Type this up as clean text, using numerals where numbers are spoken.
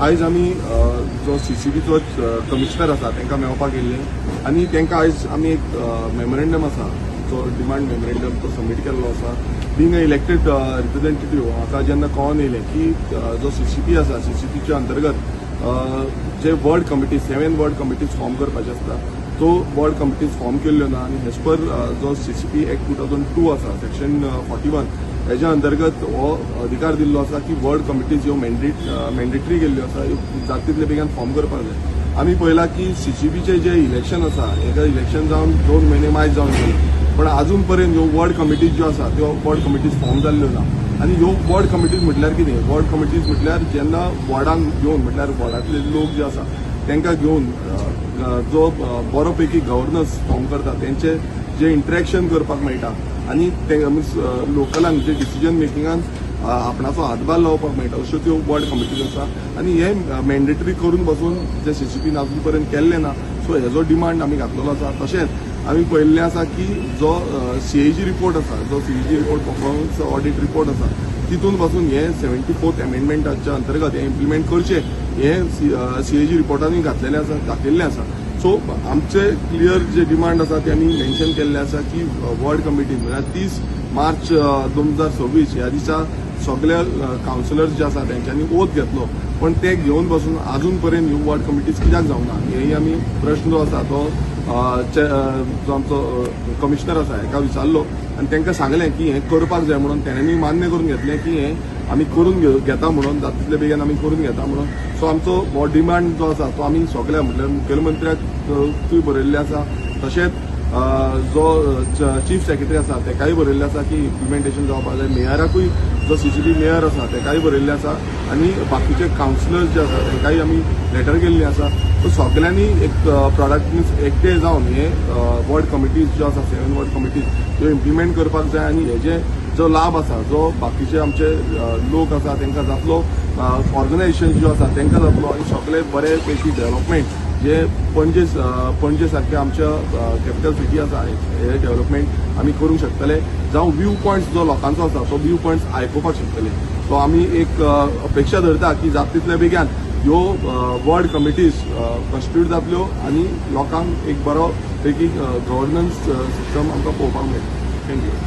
आयज आमी जो सीसीपीचो कमिशनर आसा तांकां मेळपाक येयल्ले आनी तांकां आयज आमी एक मेमोरेंडम आसा, जो डिमांड मेमोरेंडम, तो सबमीट केल्लो आसा. बींग अ इलेक्टेड रिप्रेझेंटेटिव्ह, म्हाका जेन्ना कळोन येयलें की जो सीसीपी आसा, सीसीपीच्या अंतर्गत जे ward committee, seven ward committees form करपाचे आसता, तो वॉर्ड कमिटीज फॉर्म केल्ल्यो ना. आनी एज पर जो सीसीपी एक्ट 2002 आसा, सेक्शन 41, हेज्या अंतर्गत हो अधिकार दिल्लो आसा की वॉर्ड कमिटीज ह्यो मॅन्डेटरी केल्ल्यो आसा, ह्यो जाता तितले बेगीन फॉर्म करपाक जाय. आमी पळयलां की सीसीपीचे जे इलेक्शन आसा, हेका इलेक्शन जावन 2 म्हयने मायज जावन गेले, पण अजून पर्यंत ह्यो वॉर्ड कमिटीज ज्यो आसा, त्यो वॉर्ड कमिटीज फॉर्म जाल्ल्यो ना. आनी ह्यो वॉर्ड कमिटीज म्हटल्यार कितें? वॉर्ड कमिटीज म्हटल्यार जेन्ना वॉर्डान घेवन, म्हटल्यार वॉर्डांतले लोक जे आसा तांकां घेवन जो बरो पैकी गव्हर्नन्स फॉर्म करता, तेंचे जे इंटरेक्शन करपाक मेळटा आनी ते मिन्स लोकलांक जे डिसिजन मेकिंगान आपणाचो हातभार लावपाक मेळटा, अश्यो त्यो वॉर्ड कमिटीज आसा. आनी हे मॅन्डेटरी करून बसून जे सीसीपीन अजून पर्यंत केल्लें ना, सो हेजो डिमांड आमी घातलेलो आसा. तशेंच आमी पळयल्लें आसा की जो सीएजी रिपोर्ट आसा, जो CAG report, performance audit report आसा, तितून पासून हे 74th अमेंडमेंटाच्या अंतर्गत हे इम्प्लिमेंट करचे हे सीएजी रिपोर्टांनी घातलेलें आसा, दाखयल्लें आसा. सो आमचे क्लियर जे डिमांड आसा ते आमी मेन्शन केल्ले आसा की वॉर्ड कमिटी म्हळ्यार 30 मार्च 2026 ह्या दिसा सगळे कावन्सिलर्स जे आसा तेंच्यांनी ओथ घेतलो, पण ते घेवन बसून अजून पर्यंत ह्यो वॉर्ड कमिटीज कित्याक जावना, हेय आमी प्रश्न जो आसा तो जो आमचो कमिशनर आसा हेका विचारलो आनी तांकां सांगलें की हें करपाक जाय म्हणून. तेण्यांनी मान्य करून घेतलें की हें आमी करून घेता म्हणून, जाता तितले बेगीन आमी करून घेता म्हणून. सो आमचो हो डिमांड जो आसा तो आमी सगळ्या, म्हटल्यार मुखेलमंत्र्याकूय बरयल्लें आसा, तशेंच जो चीफ सेक्रेटरी आसा तेकाय बरयल्लें आसा की इम्प्लिमेंटेशन जावपाक जाय. मेयराकूय, जो सीसीपी मेयर आसा तेकाय बरयल्लें आसा आनी बाकीचे कावन्सिलर्स जे आसा तेंकाय आमी लेटर केल्ली आसा. सो सगल्यांनी एक प्रॉडक्ट मिन्स एकटे जावन हे वॉर्ड कमिटीज ज्यो आसा, सेवन वॉर्ड कमिटीज, त्यो इम्प्लिमेंट करपाक जाय. आनी हेजे जो लाभ आसा, जो बाकीचे आमचे लोक आसा तांकां जातलो, ऑर्गनायझेशन ज्यो आसा तांकां जातलो आनी सगळे बरे पैकी डेव्हलपमेंट जे पणजे सारखे आमच्या कॅपिटल सिटी आसा, हे डेव्हलपमेंट आमी करूंक शकतले, जावं व्यू पॉयंट्स जो लोकांचो आसा तो व्यू पॉयंट्स आयकुपाक शकतले. सो आमी एक अपेक्षा धरता की जाता तितले बेगीन ह्यो वॉर्ड कमिटीज कॉन्स्टिट्यूट जातल्यो आनी लोकांक एक बरो पैकी गव्हर्नन्स सिस्टम आमकां पळोवपाक मेळटली. Thank you.